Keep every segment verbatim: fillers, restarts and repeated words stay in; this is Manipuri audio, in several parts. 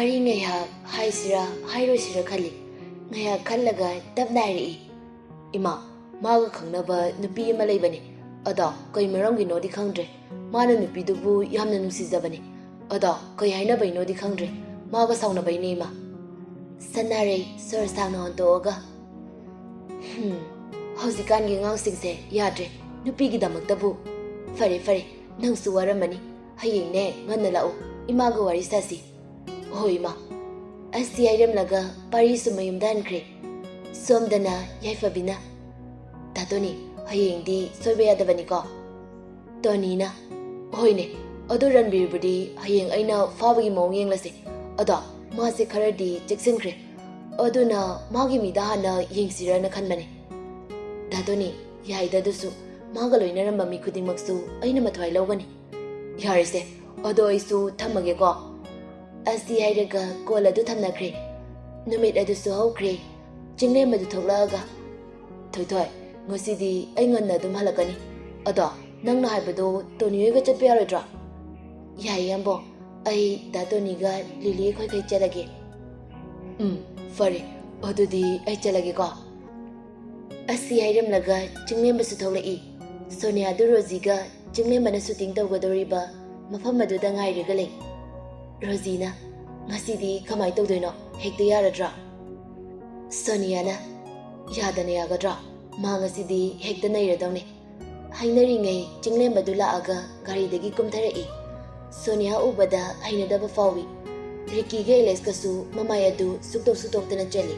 ꯋꯥꯔꯤ ꯉꯥꯏꯍꯥꯛ ꯍꯥꯏꯁꯤꯔꯥ ꯍꯥꯏꯔꯣꯏꯁꯤꯔꯥ ꯈꯜꯂꯤ꯫ ꯉꯥꯏꯍꯥꯛ ꯈꯜꯂꯒ ꯇꯞꯅ ꯍꯥꯏꯔꯛꯏ, "ꯏꯃꯥ, ꯃꯥꯒ ꯈꯪꯅꯕ ꯅꯨꯄꯤ ꯑꯃ ꯂꯩꯕꯅꯤ꯫ ꯑꯗꯣ ꯀꯩ ꯃꯔꯝꯒꯤꯅꯣꯗꯤ ꯈꯪꯗ꯭ꯔꯦ꯫ ꯃꯥꯅ ꯅꯨꯄꯤꯗꯨꯕꯨ ꯌꯥꯝꯅ ꯅꯨꯡꯁꯤꯖꯕꯅꯤ꯫ ꯑꯗꯣ ꯀꯩ ꯍꯥꯏꯅꯕꯩꯅꯣꯗꯤ ꯈꯪꯗ꯭ꯔꯦ꯫ ꯃꯥꯒ ꯁꯥꯎꯅꯕꯩꯅꯦ, ꯏꯃꯥ꯫" ꯁꯅꯥꯔꯩ ꯁꯣꯔ ꯁꯥꯡꯅ ꯍꯣꯟꯇꯣꯛꯑꯒ, "ꯍꯝ, ꯍꯧꯖꯤꯛꯀꯥꯟꯒꯤ ꯑꯉꯥꯡꯁꯤꯡꯁꯦ ꯌꯥꯗ꯭ꯔꯦ, ꯅꯨꯄꯤꯒꯤꯗꯃꯛꯇꯕꯨ꯫ ꯐꯔꯦ, ꯐꯔꯦ, ꯅꯪꯁꯨ ꯋꯥꯔꯝꯃꯅꯤ꯫ ꯍꯌꯦꯡꯅꯦ ꯉꯟꯅ ꯂꯥꯛꯎ, ꯏꯃꯥꯒ ꯋꯥꯔꯤ ꯁꯥꯁꯤ꯫" "ꯍꯣꯏ, ꯏꯃꯥ꯫" ꯑꯁꯤ ꯍꯥꯏꯔꯝꯂꯒ ꯄꯥꯔꯤꯁꯨ ꯃꯌꯨꯝꯗ ꯍꯟꯈ꯭ꯔꯦ꯫ ꯁꯣꯝꯗꯅ ꯌꯥꯏꯐꯕꯤꯅ, "ꯇꯥꯇꯣꯅꯤ, ꯍꯌꯦꯡꯗꯤ ꯁꯣꯏꯕ ꯌꯥꯗꯕꯅꯤꯀꯣ?" ꯇꯣꯅꯤꯅ, "ꯍꯣꯏꯅꯦ, ꯑꯗꯣ ꯔꯟꯕꯤꯔꯕꯨꯗꯤ ꯍꯌꯦꯡ ꯑꯩꯅ ꯐꯥꯕꯒꯤ ꯃꯑꯣꯡ ꯌꯦꯡꯂꯁꯦ꯫ ꯑꯗꯣ ꯃꯥꯁꯦ ꯈꯔꯗꯤ ꯆꯦꯛꯁꯤꯟꯈ꯭ꯔꯦ꯫ ꯑꯗꯨꯅ ꯃꯥꯒꯤ ꯃꯤꯗ ꯍꯥꯟꯅ ꯌꯦꯡꯁꯤꯔꯅ ꯈꯟꯕꯅꯦ꯫" "ꯗꯥ ꯇꯣꯅꯤ, ꯌꯥꯏꯗ ꯑꯗꯨꯁꯨ꯫ ꯃꯥꯒ ꯂꯣꯏꯅꯔꯝꯕ ꯃꯤ ꯈꯨꯗꯤꯡꯃꯛꯁꯨ ꯑꯩꯅ ꯃꯊ꯭ꯋꯥꯏ ꯂꯧꯒꯅꯤ꯫" "ꯌꯥꯔꯦꯁꯦ, ꯑꯗꯣ ꯑꯩꯁꯨ ꯊꯝꯃꯒꯦꯀꯣ꯫" ꯑꯁꯤ ꯍꯥꯏꯔꯒ ꯀꯣꯜ ꯑꯗꯨ ꯊꯝꯅꯈ꯭ꯔꯦ꯫ ꯅꯨꯃꯤꯠ ꯑꯗꯨꯁꯨ ꯍꯧꯈ꯭ꯔꯦ꯫ ꯆꯤꯡꯂꯦꯝꯕꯗꯨ ꯊꯣꯛꯂꯛꯑꯒ, "ꯊꯣꯏꯊꯣꯏ, ꯉꯁꯤꯗꯤ ꯑꯩ ꯉꯟꯅ ꯑꯗꯨꯝ ꯍꯜꯂꯛꯀꯅꯤ꯫ ꯑꯗꯣ ꯅꯪꯅ ꯍꯥꯏꯕꯗꯣ ꯇꯣꯅꯤ ꯍꯣꯏꯒ ꯆꯠꯄ ꯌꯥꯔꯣꯏꯗ꯭ꯔꯣ?" "ꯌꯥꯏꯌꯦ, ꯌꯥꯝꯕꯣ꯫ ꯑꯩ ꯗꯥ ꯇꯣꯅꯤꯒ ꯂꯤꯂꯤ ꯑꯩꯈꯣꯏꯈꯩ ꯆꯠꯂꯒꯦ꯫" "ꯎꯝ, ꯐꯔꯦ꯫ ꯑꯗꯨꯗꯤ ꯑꯩ ꯆꯠꯂꯒꯦꯀꯣ꯫" ꯑꯁꯤ ꯍꯥꯏꯔꯝꯂꯒ ꯆꯤꯡꯂꯦꯝꯕꯁꯨ ꯊꯣꯛꯂꯛꯏ꯫ ꯁꯣꯅꯤꯌꯥꯗꯨ ꯔꯣꯖꯤꯒ ꯆꯤꯡꯂꯦꯝꯕꯅ ꯁꯨꯇꯤꯡ ꯇꯧꯒꯗꯧꯔꯤꯕ ꯃꯐꯝ ꯑꯗꯨꯗ ꯉꯥꯏꯔꯒ ꯂꯩ꯫ ꯔꯣꯖꯤꯅ, "ꯉꯁꯤꯗꯤ ꯀꯃꯥꯏ ꯇꯧꯗꯣꯏꯅꯣ? ꯍꯦꯛꯇ ꯌꯥꯔꯗ꯭ꯔꯥ?" ꯁꯣꯅꯤꯌꯥꯅ, "ꯌꯥꯗꯅ ꯌꯥꯒꯗ꯭ꯔꯥ? ꯃꯥ ꯉꯁꯤꯗꯤ ꯍꯦꯛꯇ ꯅꯩꯔꯗꯧꯅꯦ꯫" ꯍꯥꯏꯅꯔꯤꯉꯩ ꯆꯤꯡꯂꯦꯝꯕꯗꯨ ꯂꯥꯛꯑꯒ ꯒꯥꯔꯤꯗꯒꯤ ꯀꯨꯝꯊꯔꯛꯏ꯫ ꯁꯣꯅꯤꯌꯥ ꯎꯕꯗ ꯍꯩꯅꯗꯕ ꯐꯥꯎꯏ꯫ ꯔꯤꯀꯤꯒ ꯑꯦꯂꯦꯛꯁꯀꯁꯨ ꯃꯃꯥꯏ ꯑꯗꯨ ꯁꯨꯛꯇꯣꯛ ꯁꯨꯛꯇꯣꯛꯇꯅ ꯆꯦꯜꯂꯤ꯫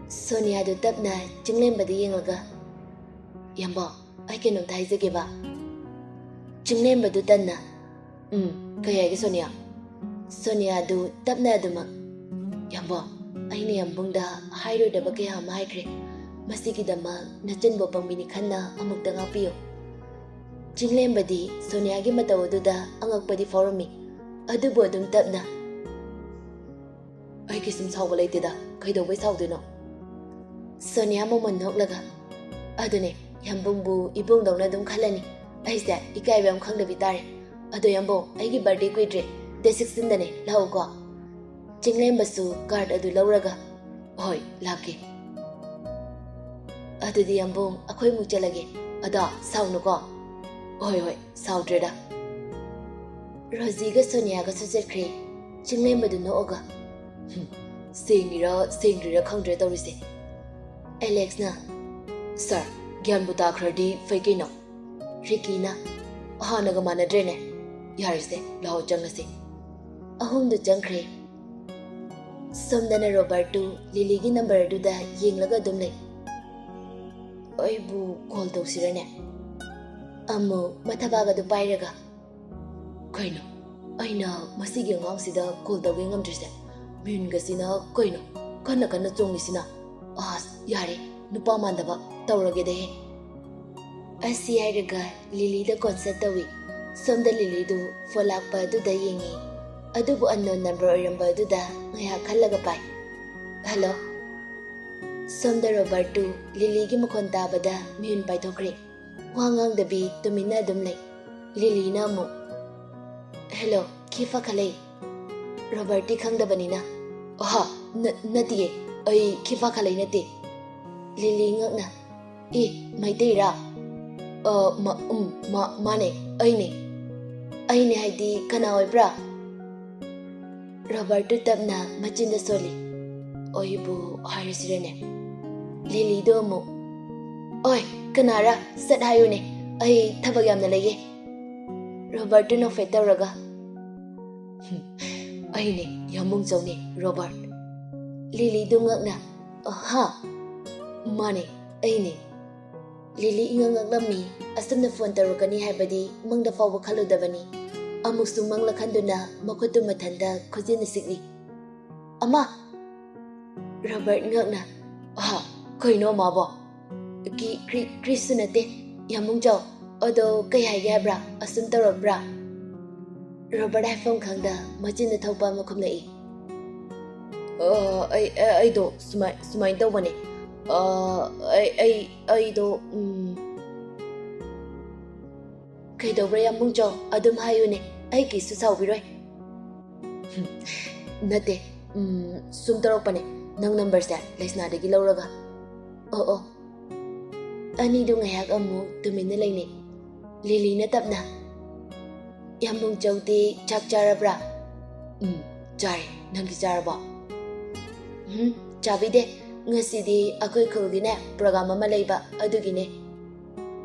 ꯁꯣꯅꯤꯌꯥꯗꯨ ꯇꯞꯅ ꯆꯤꯡꯂꯦꯝꯕꯗ ꯌꯦꯡꯂꯒ, "ꯌꯥꯝꯕꯣ, ꯑꯩ ꯀꯩꯅꯣꯝꯇ ꯍꯥꯏꯖꯒꯦꯕ꯫" ꯆꯤꯡꯂꯦꯝꯕꯗꯨ ꯇꯟꯅ, "ꯎꯝ, ꯀꯩ ꯍꯥꯏꯒꯦ ꯁꯣꯅꯤꯌꯥ?" ꯁꯣꯅꯤꯌꯥꯗꯨ ꯇꯞꯅ ꯑꯗꯨꯃꯛ, "ꯌꯥꯝꯕꯣ, ꯑꯩꯅ ꯌꯥꯝꯕꯨꯡꯗ ꯍꯥꯏꯔꯣꯏꯗꯕ ꯀꯌꯥ ꯑꯃ ꯍꯥꯏꯈ꯭ꯔꯦ꯫ ꯃꯁꯤꯒꯤꯗꯃꯛ ꯅꯆꯤꯟꯕꯨ ꯄꯪꯕꯤꯅꯤ ꯈꯟꯅ ꯑꯃꯨꯛꯇ ꯉꯥꯛꯄꯤꯌꯨ꯫" ꯆꯤꯡꯂꯦꯝꯕꯗꯤ ꯁꯣꯅꯤꯌꯥꯒꯤ ꯃꯇꯧ ꯑꯗꯨꯗ ꯑꯉꯛꯄꯗꯤ ꯐꯥꯎꯔꯝꯃꯤ꯫ ꯑꯗꯨꯕꯨ ꯑꯗꯨꯝ ꯇꯞꯅ, "ꯑꯩ ꯀꯩꯁꯨꯝ ꯁꯥꯎꯕ ꯂꯩꯇꯦꯗ, ꯀꯩꯗꯧꯕꯩ ꯁꯥꯎꯗꯣꯏꯅꯣ?" ꯁꯣꯅꯤꯌꯥ ꯃꯃꯣꯟ ꯅꯣꯛꯂꯒ, "ꯑꯗꯨꯅꯦ, ꯌꯥꯝꯕꯨꯡꯕꯨ ꯏꯕꯨꯡꯗꯧꯅ ꯑꯗꯨꯝ ꯈꯜꯂꯅꯤ꯫ ꯑꯩꯁꯦ ꯏꯀꯥꯏꯕ ꯌꯥꯝ ꯈꯪꯗꯕꯤ ꯇꯥꯔꯦ꯫ ꯑꯗꯣ ꯌꯥꯝꯕꯨꯡ, ꯑꯩꯒꯤ ꯕꯥꯔꯗꯦ ꯀꯨꯏꯗ꯭ꯔꯦ, ꯗꯦꯠ ꯁꯤꯛꯁꯇꯤꯟꯗꯅꯦ, ꯂꯥꯛꯎꯀꯣ꯫" ꯆꯤꯡꯂꯦꯝꯕꯁꯨ ꯀꯥꯔꯗ ꯑꯗꯨ ꯂꯧꯔꯒ, "ꯍꯣꯏ, ꯂꯥꯛꯀꯦ꯫ ꯑꯗꯨꯗꯤ ꯌꯥꯝꯕꯨꯡ, ꯑꯩꯈꯣꯏ ꯑꯃꯨꯛ ꯆꯠꯂꯒꯦ꯫ ꯑꯗꯣ ꯁꯥꯎꯅꯨꯀꯣ꯫" "ꯍꯣꯏ, ꯍꯣꯏ, ꯁꯥꯎꯗ꯭ꯔꯦꯗ꯫" ꯔꯣꯖꯤꯒ ꯁꯣꯅꯤꯌꯥꯒꯁꯨ ꯆꯠꯈ꯭ꯔꯦ꯫ ꯆꯤꯡꯂꯦꯝꯕꯗꯨ ꯅꯣꯛꯑꯒ, "ꯍꯨꯝ, ꯁꯦꯡꯉꯤꯔꯥ ꯁꯦꯡꯗ꯭ꯔꯤꯔꯥ ꯈꯪꯗ꯭ꯔꯦ ꯇꯧꯔꯤꯁꯦ꯫" ꯑꯦꯂꯦꯛꯁꯅ, "ꯁꯥꯔ, ꯒ꯭ꯌꯥꯟꯕꯨ ꯇꯥꯈ꯭ꯔꯗꯤ ꯐꯩ ꯀꯩꯅꯣ꯫" ꯔꯤꯀꯤꯅ, "ꯍꯥꯟꯅꯒ ꯃꯥꯟꯅꯗ꯭ꯔꯦꯅꯦ꯫ ꯌꯥꯔꯦꯁꯦ, ꯂꯥꯛꯑꯣ ꯆꯪꯉꯁꯤ꯫" ꯑꯍꯨꯝꯗꯨ ꯆꯪꯈ꯭ꯔꯦ꯫ ꯁꯣꯝꯗꯅ ꯔꯣꯕꯔꯠꯇꯨ ꯂꯤꯂꯤꯒꯤ ꯅꯝꯕꯔ ꯑꯗꯨꯗ ꯌꯦꯡꯂꯒ ꯑꯗꯨꯝ ꯂꯩ꯫ "ꯑꯩꯕꯨ ꯀꯣꯜ ꯇꯧꯁꯤꯔꯅꯦ?" ꯑꯃꯨꯛ ꯃꯊꯕꯥꯛ ꯑꯗꯨ ꯄꯥꯏꯔꯒ, "ꯀꯩꯅꯣ, ꯑꯩꯅ ꯃꯁꯤꯒꯤ ꯑꯉꯥꯡꯁꯤꯗ ꯀꯣꯜ ꯇꯧꯒꯦ ꯉꯝꯗ꯭ꯔꯤꯁꯦ? ꯃꯤꯍꯨꯟꯒꯁꯤꯅ ꯀꯩꯅꯣ ꯀꯟꯅ ꯀꯟꯅ ꯆꯣꯡꯂꯤꯁꯤꯅ? ꯑꯁ, ꯌꯥꯔꯦ, ꯅꯨꯄꯥ ꯃꯥꯟꯗꯕ, ꯇꯧꯔꯒꯦꯗꯍꯦ꯫" ꯑꯁꯤ ꯍꯥꯏꯔꯒ ꯂꯤꯂꯤꯗ ꯀꯣꯟꯁꯦꯠ ꯇꯧꯏ꯫ ꯁꯣꯝꯗ ꯂꯤꯂꯤꯗꯨ ꯐꯣꯟ ꯂꯥꯛꯄ ꯑꯗꯨꯗ ꯌꯦꯡꯏ꯫ ꯑꯗꯨꯕꯨ ꯑꯟꯅꯣꯟ ꯅꯝꯕꯔ ꯑꯣꯏꯔꯝꯕ ꯑꯗꯨꯗ ꯉꯥꯏꯍꯥꯛ ꯈꯜꯂꯒ ꯄꯥꯏ꯫ "ꯍꯜꯂꯣ꯫" ꯁꯣꯝꯗ ꯔꯣꯕꯔꯠꯇꯨ ꯂꯤꯂꯤꯒꯤ ꯃꯈꯣꯟ ꯇꯥꯕꯗ ꯃꯤꯍꯨꯟ ꯄꯥꯏꯊꯣꯛꯈ꯭ꯔꯦ꯫ ꯋꯥ ꯉꯥꯡꯗꯕꯤ ꯇꯨꯃꯤꯟꯅ ꯑꯗꯨꯝ ꯂꯩ꯫ ꯂꯤꯂꯤꯅ ꯑꯃꯨꯛ, "ꯍꯦꯂꯣ, ꯈꯤꯐꯥ ꯈꯂꯩ?" ꯔꯣꯕꯔꯠꯇꯤ ꯈꯪꯗꯕꯅꯤꯅ, "ꯑꯍꯥ, ꯅ-, ꯅꯠꯇꯤꯌꯦ, ꯑꯩ ꯈꯤꯐꯥ ꯈꯂꯩ ꯅꯠꯇꯦ꯫" ꯂꯤꯂꯤ ꯉꯛꯅ, "ꯑꯦ, ꯃꯩꯇꯩꯔꯥ? ꯑ, ꯃ-, ꯎꯝ, ꯃꯥ-, ꯃꯥꯅꯦ, ꯑꯩꯅꯦ꯫" "ꯑꯩꯅꯦ ꯍꯥꯏꯗꯤ ꯀꯅꯥ ꯑꯣꯏꯕ꯭ꯔꯥ?" ꯔꯣꯕꯔꯠꯇꯨ ꯇꯞꯅ ꯃꯆꯤꯟꯗ ꯁꯣꯜꯂꯤ꯫ "ꯑꯩꯕꯨ ꯍꯥꯏꯔꯁꯤꯔꯅꯦ?" ꯂꯤꯂꯤꯗꯣ ꯑꯃꯨꯛ, "ꯑꯣꯏ, ꯀꯅꯥꯔ? ꯁꯠ ꯍꯥꯏꯌꯨꯅꯦ, ꯑꯩ ꯊꯕꯛ ꯌꯥꯝꯅ ꯂꯩꯌꯦ꯫" ꯔꯣꯕꯔꯠꯇꯨ ꯅꯣꯛꯐꯦꯠ ꯇꯧꯔꯒ, "ꯍꯨꯝ, ꯑꯩꯅꯦ, ꯌꯥꯝꯕꯨꯡꯖꯧꯅꯦ, ꯔꯣꯕꯔꯠ꯫" ꯂꯤꯂꯤꯗꯨ ꯉꯛꯅ, "ꯑꯍꯥ, ꯃꯥꯅꯦ, ꯑꯩꯅꯦ꯫" ꯂꯤꯂꯤ ꯏꯉꯛ ꯉꯛꯂꯝꯃꯤ꯫ ꯑꯁꯨꯝꯅ ꯐꯣꯟ ꯇꯧꯔꯛꯀꯅꯤ ꯍꯥꯏꯕꯗꯤ ꯃꯪꯗ ꯐꯥꯎꯕ ꯈꯜꯂꯨꯗꯕꯅꯤ꯫ ꯑꯃꯨꯛꯁꯨ ꯃꯪꯂ ꯈꯟꯗꯨꯅ ꯃꯈꯨꯠꯇꯨ ꯃꯊꯟꯇ ꯈꯨꯖꯤꯟꯅ ꯁꯤꯛꯂꯤ꯫ "ꯑꯃ!" ꯔꯣꯕꯔꯠ ꯉꯛꯅ, "ꯑꯍꯥ, ꯀꯩꯅꯣ ꯃꯥꯕꯣ?" "ꯀꯤ-, ꯀ꯭ꯔꯤ-, ꯀ꯭ꯔꯤꯁꯨ ꯅꯠꯇꯦ, ꯌꯥꯝꯕꯨꯡꯖꯧ꯫ ꯑꯗꯣ ꯀꯩ ꯍꯥꯏꯒꯦ ꯍꯥꯏꯕ꯭ꯔꯥ? ꯑꯁꯨꯝ ꯇꯧꯔꯛꯄ꯭ꯔꯥ?" ꯔꯣꯕꯔꯠ ꯍꯥꯏꯐꯝ ꯈꯪꯗ ꯃꯆꯤꯟꯗ ꯊꯣꯛꯄ ꯑꯃ ꯈꯨꯝꯂꯛꯏ꯫ "ꯑ, ꯑꯩ, ꯑ, ꯑꯩꯗꯣ ꯁꯨꯃꯥꯏ-, ꯁꯨꯃꯥꯏꯅ ꯇꯧꯕꯅꯦ꯫ ꯑ, ꯑꯩ, ꯑꯩ, ꯑꯩꯗꯣ, ꯎꯝ꯫" "ꯀꯩꯗꯧꯕ꯭ꯔꯥ ꯌꯥꯝꯕꯨꯡꯖꯧ? ꯑꯗꯨꯝ ꯍꯥꯏꯌꯨꯅꯦ, ꯑꯩ ꯀꯩꯁꯨ ꯁꯥꯎꯕꯤꯔꯣꯏ꯫" ꯅꯠꯇꯦ, ꯎꯝ, ꯁꯨꯝ ꯇꯧꯔꯛꯄꯅꯦ, ꯅꯪ ꯅꯝꯕꯔꯁꯦ ꯂꯩꯁꯅꯥꯗꯒꯤ ꯂꯧꯔꯒ꯫ ꯑꯣ ꯑꯣ꯫ ꯑꯅꯤꯗꯨ ꯉꯥꯏꯍꯥꯛ ꯑꯃꯨꯛ ꯇꯨꯃꯤꯟꯅ ꯂꯩꯅꯩ꯫ ꯂꯤꯂꯤꯅ ꯇꯞꯅ, "ꯌꯥꯝꯕꯨꯡ ꯆꯧꯗꯤ ꯆꯥꯛ ꯆꯥꯔꯕ꯭ꯔꯥ?" "ꯎꯝ, ꯆꯥꯔꯦ꯫ ꯅꯪꯗꯤ ꯆꯥꯔꯕꯣ?" "ꯎꯝ, ꯆꯥꯕꯤꯗꯦ꯫ ꯉꯁꯤꯗꯤ ꯑꯩꯈꯣꯏ ꯈꯨꯜꯒꯤꯅꯦ ꯄ꯭ꯔꯣꯒꯥꯝ ꯑꯃ ꯂꯩꯕ, ꯑꯗꯨꯒꯤꯅꯦ꯫"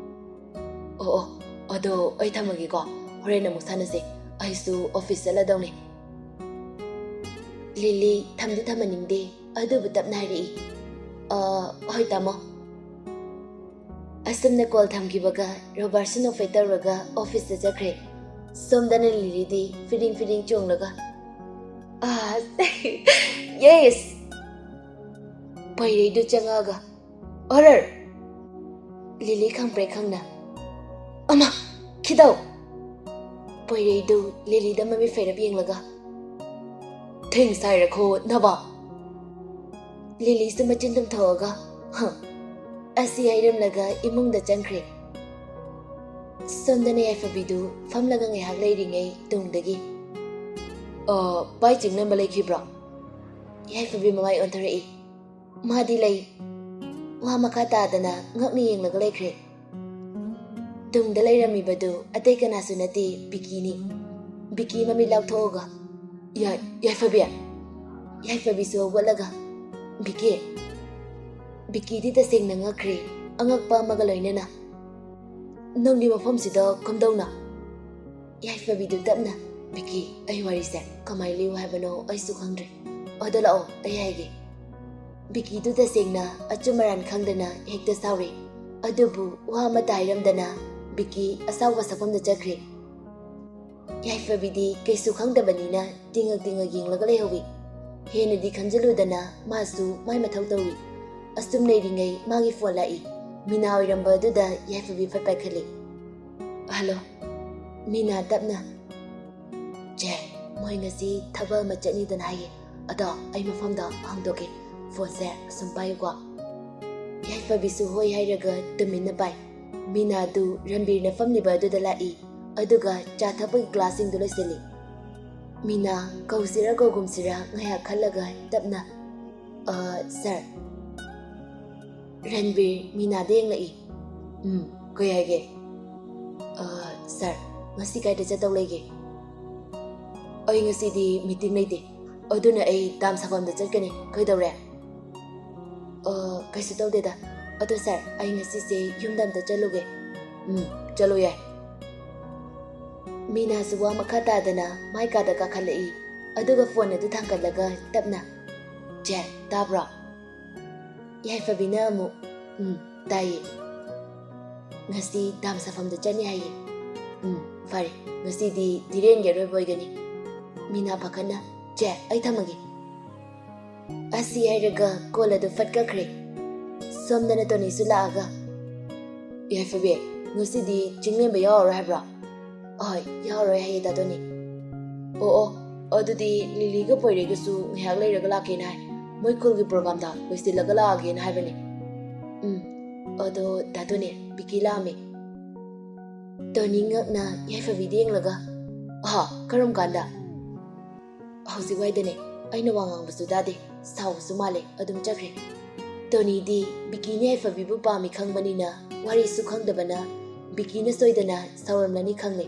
"ꯑꯣ ꯑꯣ, ꯑꯗꯣ ꯑꯩ ꯊꯝꯃꯒꯦꯀꯣ, ꯍꯣꯔꯦꯟ ꯑꯃꯨꯛ ꯁꯥꯟꯅꯁꯦ꯫ ꯑꯩꯁꯨ ꯑꯣꯐꯤꯁ ꯆꯠꯂꯗꯧꯅꯦ꯫" ꯂꯤꯂꯤ ꯊꯝꯗꯤ ꯊꯝꯍꯟꯅꯤꯡꯗꯦ, ꯑꯗꯨꯕꯨ ꯇꯞꯅ ꯍꯥꯏꯔꯛꯏ, "ꯑ, ꯍꯣꯏ ꯇꯥꯃꯣ꯫" ꯑꯁꯨꯝꯅ ꯀꯣꯜ ꯊꯝꯈꯤꯕꯒ ꯔꯣꯕꯥꯔꯠꯁꯟ ꯑꯣꯐꯦ ꯇꯧꯔꯒ ꯑꯣꯐꯤꯁꯇ ꯆꯠꯈ꯭ꯔꯦ꯫ ꯁꯣꯝꯗꯅ ꯂꯤꯂꯤꯗꯤ ꯐꯤꯗꯤꯡ ꯐꯤꯗꯤꯡ ꯆꯣꯡꯂꯒ, "ꯑꯥ, ꯌꯦꯁ!" ꯄꯩꯔꯩꯗꯨ ꯆꯪꯉꯛꯑꯒ, "ꯑꯣꯔꯔ!" ꯂꯤꯂꯤ ꯈꯪꯄ꯭ꯔꯦꯛ ꯈꯪꯅ, "ꯑꯃ, ꯈꯤꯗꯧ!" ꯄꯩꯔꯩꯗꯨ ꯂꯤꯂꯤꯗ ꯃꯃꯤꯠ ꯐꯩꯔꯞ ꯌꯦꯡꯂꯒ, "ꯊꯦꯡ ꯁꯥꯏꯔꯈꯣ ꯅꯕ!" ꯂꯤꯂꯤꯁꯨ ꯃꯆꯤꯟ ꯇꯨꯝꯊꯣꯛꯑꯒ, "ꯍ!" ꯑꯁꯤ ꯍꯥꯏꯔꯝꯂꯒ ꯏꯃꯨꯡꯗ ꯆꯪꯈ꯭ꯔꯦ꯫ ꯁꯣꯝꯗꯅ ꯌꯥꯏꯐꯕꯤꯗꯨ ꯐꯝꯂꯒ ꯉꯥꯏꯍꯥꯛ ꯂꯩꯔꯤꯉꯩ ꯇꯨꯡꯗꯒꯤ, "ꯑ, ꯄꯥꯏ ꯆꯤꯡꯅꯝꯕ ꯂꯩꯈꯤꯕ꯭ꯔꯣ?" ꯌꯥꯏꯐꯕꯤ ꯃꯃꯥꯏ ꯑꯣꯟꯊꯣꯔꯛꯏ꯫ ꯃꯥꯗꯤ ꯂꯩ꯫ ꯋꯥ ꯃꯈꯥ ꯇꯥꯗꯅ ꯉꯛꯅ ꯌꯦꯡꯂꯒ ꯂꯩꯈ꯭ꯔꯦ꯫ ꯇꯨꯡꯗ ꯂꯩꯔꯝꯃꯤꯕꯗꯨ ꯑꯇꯩ ꯀꯅꯥꯁꯨ ꯅꯠꯇꯦ, ꯕꯤꯀꯤꯅꯤ꯫ ꯕꯤꯀꯤ ꯃꯃꯤꯠ ꯂꯥꯎꯊꯣꯛꯑꯒ, "ꯌꯥꯏ-, ꯌꯥꯏꯐꯕꯤ!" ꯌꯥꯏꯐꯕꯤꯁꯨ ꯍꯧꯒꯠꯂꯒ, "ꯕꯤꯀꯤ!" ꯕꯤꯀꯤꯗꯤ ꯇꯁꯦꯡꯅ ꯉꯛꯈ꯭ꯔꯦ, ꯑꯉꯛꯄ ꯑꯃꯒ ꯂꯣꯏꯅꯅ꯫ "ꯅꯪꯗꯤ ꯃꯐꯝꯁꯤꯗ ꯀꯝꯗꯧꯅ?" ꯌꯥꯏꯐꯕꯤꯗꯨ ꯇꯞꯅ, "ꯕꯤꯀꯤ, ꯑꯩ ꯋꯥꯔꯤꯁꯦ ꯀꯃꯥꯏꯅ ꯂꯤꯌꯨ ꯍꯥꯏꯕꯅꯣ ꯑꯩꯁꯨ ꯈꯪꯗ꯭ꯔꯦ꯫ ꯑꯗꯣ ꯂꯥꯛꯑꯣ, ꯑꯩ ꯍꯥꯏꯒꯦ꯫" ꯕꯤꯀꯤꯗꯨ ꯇꯁꯦꯡꯅ ꯑꯆꯨꯝ ꯑꯔꯥꯟ ꯈꯪꯗꯅ ꯍꯦꯛꯇ ꯁꯥꯎꯔꯦ꯫ ꯑꯗꯨꯕꯨ ꯋꯥ ꯑꯃꯠꯇ ꯍꯥꯏꯔꯝꯗꯅ ꯕꯤꯀꯤ ꯑꯁꯥꯎꯕ ꯁꯛꯐꯝꯗ ꯆꯠꯈ꯭ꯔꯦ꯫ ꯌꯥꯏꯐꯕꯤꯗꯤ ꯀꯩꯁꯨ ꯈꯪꯗꯕꯅꯤꯅ ꯇꯤꯡꯉꯛ ꯇꯤꯡꯉꯛ ꯌꯦꯡꯂꯒ ꯂꯩꯍꯧꯏ꯫ ꯍꯦꯟꯅꯗꯤ ꯈꯟꯖꯤꯜꯂꯨꯗꯅ ꯃꯥꯁꯨ ꯃꯥꯏ ꯃꯊꯧ ꯇꯧꯏ꯫ ꯑꯁꯨꯝ ꯂꯩꯔꯤꯉꯩ ꯃꯥꯒꯤ ꯐꯣꯟ ꯂꯥꯛꯏ꯫ ꯃꯤꯅꯥ ꯑꯣꯏꯔꯝꯕ ꯑꯗꯨꯗ ꯌꯥꯏꯐꯕꯤ ꯐꯠ ꯄꯥꯏꯈꯠꯂꯤ꯫ "ꯍꯜꯂꯣ꯫" ꯃꯤꯅꯥ ꯇꯞꯅ, "ꯆꯦ, ꯃꯣꯏ ꯉꯁꯤ ꯊꯕꯛ ꯑꯃ ꯆꯠꯅꯤꯗꯅ ꯍꯥꯏꯌꯦ꯫ ꯑꯗꯣ ꯑꯩ ꯃꯐꯝꯗꯣ ꯍꯪꯗꯣꯛꯀꯦ꯫ ꯐꯣꯟꯁꯦ ꯑꯁꯨꯝ ꯄꯥꯏꯌꯨꯀꯣ꯫" ꯌꯥꯏꯐꯕꯤꯁꯨ ꯍꯣꯏ ꯍꯥꯏꯔꯒ ꯇꯨꯃꯤꯟꯅ ꯄꯥꯏ꯫ ꯃꯤꯅꯥꯗꯨ ꯔꯟꯕꯤꯔꯅ ꯐꯝꯂꯤꯕ ꯑꯗꯨꯗ ꯂꯥꯛꯏ꯫ ꯑꯗꯨꯒ ꯆꯥ ꯊꯛꯄꯒꯤ ꯒ꯭ꯂꯥꯁꯁꯤꯡꯗꯨ ꯂꯣꯏꯁꯤꯜꯂꯤ꯫ ꯃꯤꯅꯥ ꯀꯧꯁꯤꯔ ꯀꯧꯒꯨꯝꯁꯤꯔ ꯉꯥꯏꯍꯥꯛ ꯈꯜꯂꯒ ꯇꯞꯅ, "ꯑ, ꯁꯥꯔ꯫" ꯔꯟꯕꯤꯔ ꯃꯤꯅꯥꯗ ꯌꯦꯡꯂꯛꯏ꯫ "ꯎꯝ, ꯀꯩ ꯍꯥꯏꯒꯦ?" "ꯑ, ꯁꯥꯔ, ꯉꯁꯤ ꯀꯥꯏꯗ ꯆꯠꯇꯧ ꯂꯩꯒꯦ?" "ꯑꯩ ꯉꯁꯤꯗꯤ ꯃꯤꯇꯤꯡ ꯂꯩꯇꯦ, ꯑꯗꯨꯅ ꯑꯩ ꯗꯥꯝ ꯁꯥꯐꯝꯗ ꯆꯠꯀꯅꯤ꯫ ꯀꯩꯗꯧꯔꯦ?" "ꯑ, ꯀꯩꯁꯨ ꯇꯧꯗꯦꯗ꯫ ꯑꯗꯣ ꯁꯥꯔ, ꯑꯩ ꯉꯁꯤꯁꯦ ꯌꯨꯝꯗ ꯑꯝꯇ ꯆꯠꯂꯨꯒꯦ꯫" "ꯎꯝ, ꯆꯠꯂꯣ ꯌꯥꯏ꯫" ꯃꯤꯅꯥꯁꯨ ꯋꯥ ꯃꯈꯥ ꯇꯥꯗꯅ ꯃꯥꯏ ꯀꯥꯗ ꯀꯥꯈꯠꯂꯛꯏ꯫ ꯑꯗꯨꯒ ꯐꯣꯟ ꯑꯗꯨ ꯊꯥꯡꯒꯠꯂꯒ ꯇꯞꯅ, "ꯖꯦ, ꯇꯥꯕ꯭ꯔꯣ?" ꯌꯥꯏꯐꯕꯤꯅ ꯑꯃꯨꯛ, "ꯎꯝ, ꯇꯥꯏꯌꯦ꯫" "ꯉꯁꯤ ꯗꯥꯝ ꯁꯥꯐꯝꯗ ꯆꯠꯅꯤ ꯍꯥꯏꯌꯦ꯫" "ꯎꯝ, ꯐꯔꯦ, ꯉꯁꯤꯗꯤ ꯙꯤꯔꯦꯟꯒꯤ ꯑꯔꯣꯏꯕ ꯑꯣꯏꯒꯅꯤ꯫" ꯃꯤꯅꯥ ꯄꯥꯈꯠꯅ, "ꯖꯦ, ꯑꯩ ꯊꯝꯃꯒꯦ꯫" ꯑꯁꯤ ꯍꯥꯏꯔꯒ ꯀꯣꯜ ꯑꯗꯨ ꯐꯠ ꯀꯛꯈ꯭ꯔꯦ꯫ ꯁꯣꯝꯗꯅ ꯇꯣꯅꯤꯁꯨ ꯂꯥꯛꯑꯒ, "ꯌꯥꯏꯐꯕꯤ, ꯉꯁꯤꯗꯤ ꯆꯤꯡꯂꯦꯝꯕ ꯌꯥꯎꯔꯔꯣꯏ ꯍꯥꯏꯕ꯭ꯔꯣ?" "ꯑꯍꯣꯏ, ꯌꯥꯎꯔꯔꯣꯏ ꯍꯥꯏꯌꯦ ꯗꯥ ꯇꯣꯅꯤ꯫" "ꯑꯣ ꯑꯣ, ꯑꯗꯨꯗꯤ ꯂꯤꯂꯤꯒ ꯄꯣꯏꯔꯩꯒꯁꯨ ꯉꯥꯏꯍꯥꯛ ꯂꯩꯔꯒ ꯂꯥꯛꯀꯦꯅ ꯍꯥꯏ꯫ ꯃꯣꯏ ꯈꯨꯜꯒꯤ ꯄ꯭ꯔꯣꯒꯥꯝꯗ ꯂꯣꯏꯁꯤꯜꯂꯒ ꯂꯥꯛꯑꯒꯦꯅ ꯍꯥꯏꯕꯅꯤ꯫" "ꯎꯝ, ꯑꯗꯣ ꯗꯥ ꯇꯣꯅꯤ, ꯕꯤꯀꯤ ꯂꯥꯛꯑꯝꯃꯦ꯫" ꯇꯣꯅꯤ ꯉꯛꯅ ꯌꯥꯏꯐꯕꯤꯗ ꯌꯦꯡꯂꯒ, "ꯑꯍꯥ, ꯀꯔꯝ ꯀꯥꯟꯗ?" "ꯍꯧꯖꯤꯛ ꯋꯥꯏꯗꯅꯦ꯫ ꯑꯩꯅ ꯋꯥ ꯉꯥꯡꯕꯁꯨ ꯇꯥꯗꯦ, ꯁꯥꯎꯕꯁꯨ ꯃꯥꯜꯂꯦ, ꯑꯗꯨꯝ ꯆꯠꯈ꯭ꯔꯦ꯫" ꯇꯣꯅꯤꯗꯤ ꯕꯤꯀꯤꯅ ꯌꯥꯏꯐꯕꯤꯕꯨ ꯄꯥꯝꯃꯤ ꯈꯪꯕꯅꯤꯅ ꯋꯥꯔꯤꯁꯨ ꯈꯪꯗꯕꯅ ꯕꯤꯀꯤꯅ ꯁꯣꯏꯗꯅ ꯁꯥꯎꯔꯝꯂꯅꯤ ꯈꯪꯂꯦ꯫